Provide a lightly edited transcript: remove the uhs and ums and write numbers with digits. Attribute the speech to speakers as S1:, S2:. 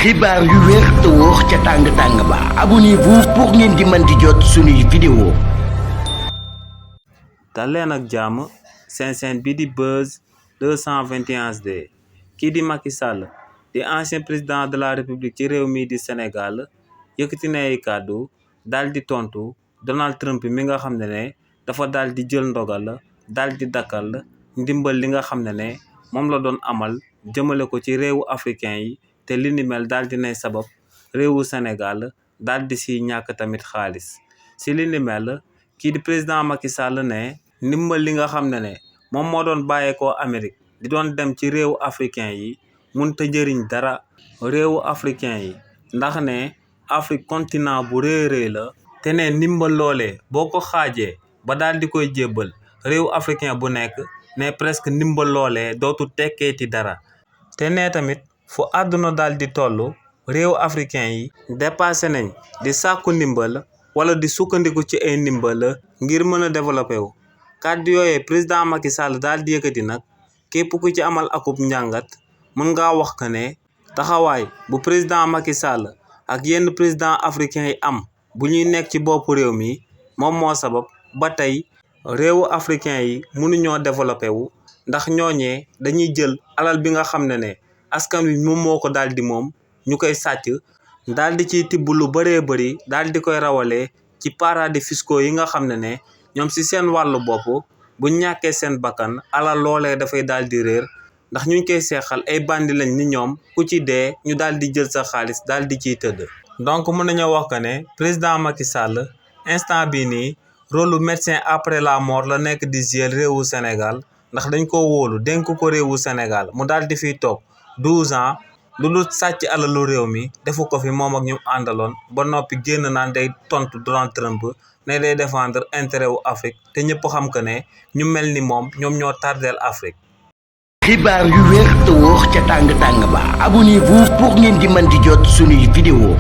S1: xibaar yu wér te wóor ca tàng ba abonnez-vous pour ngeen di mën di jot suñuy vidéo.
S2: dal leen ak jàmm seen chaîne bi di Buzz 221 HD kii di Macky Sall di ancien président de la république ci réew mi di Sénégal yëkkati na ay kàddu daal di tontu Donald Trump mi nga xam ne dafa daal di jël ndogal daal di dakkal ndimbal li nga xam ne moom la doon amal jëmale ko ci réewu africain yi. te li ni mel daal di nay sabab réewu Sénégal daal di si ñàkk tamit xaalis si li ni mel kii di président Macky Sall ne ndimbal li nga xam ne moom moo doon bàyyeekoo Amérique di doon dem ci réewu africain yi mënut a jëriñ dara réewu africain yi ndax ne Afrique continent bu rëy la te ne ndimbal loolee boo ko xaajee ba daal di koy jébbal réewu africain bu nekk ne presque ndimbal loolee dootu tekkeeti dara te ne tamit fu àdduna daal di toll réew africain yi dépassé nañ di sàkku ndimbal wala di sukkandiku ci ay ndimbal ngir mën a développé wu kàddu yooyee président Macky Sall daal di yëkkati nag képp ku ci amal akub njàngat mën ngaa wax que ne taxawaay bu président Macky Sall ak yenn président africain yi am bu ñuy nekk ci boppu réew mi moom moo sabab ba tey réewu africain yi mënuñoo développé wu ndax ñooñee dañuy jël alal bi nga xam ne askan wi moom moo ko daal di moom ñu koy sàcc daal di ciy tibb lu bëree bëri daal di koy rawalee ci paradis fiscaux yi nga xam ne ñoom si seen wàllu bopp bu ñàkkee seen bakkan alal loolee dafay daal di réer ndax ñu ngi koy seexal ay bandi lañ ni ñoom ku ci dee ñu daal di jël sa xaalis daal di ciy tëdd. donc mën nañoo wax que ne président Macky Sall instant bii nii rôle lu médecin après la mort la nekk di jouer réewu Sénégal ndax dañ ko wóolu dénk ko réewu Sénégal mu daal di fiy toog 12 ans lu dul sàcc alalu réew mi defu ko fi moom ak ñu àndaloon ba noppi génn naan day tontu Donald Trump ne day défendre intérêt wu Afrique te ñëpp xam que ne ñu mel ni moom ñoom ñoo tardeel Afrique.
S1: xibaar yu wér te wóor ca tàng ba abonnez-vous pour ngeen di mën di jot suñuy vidéo.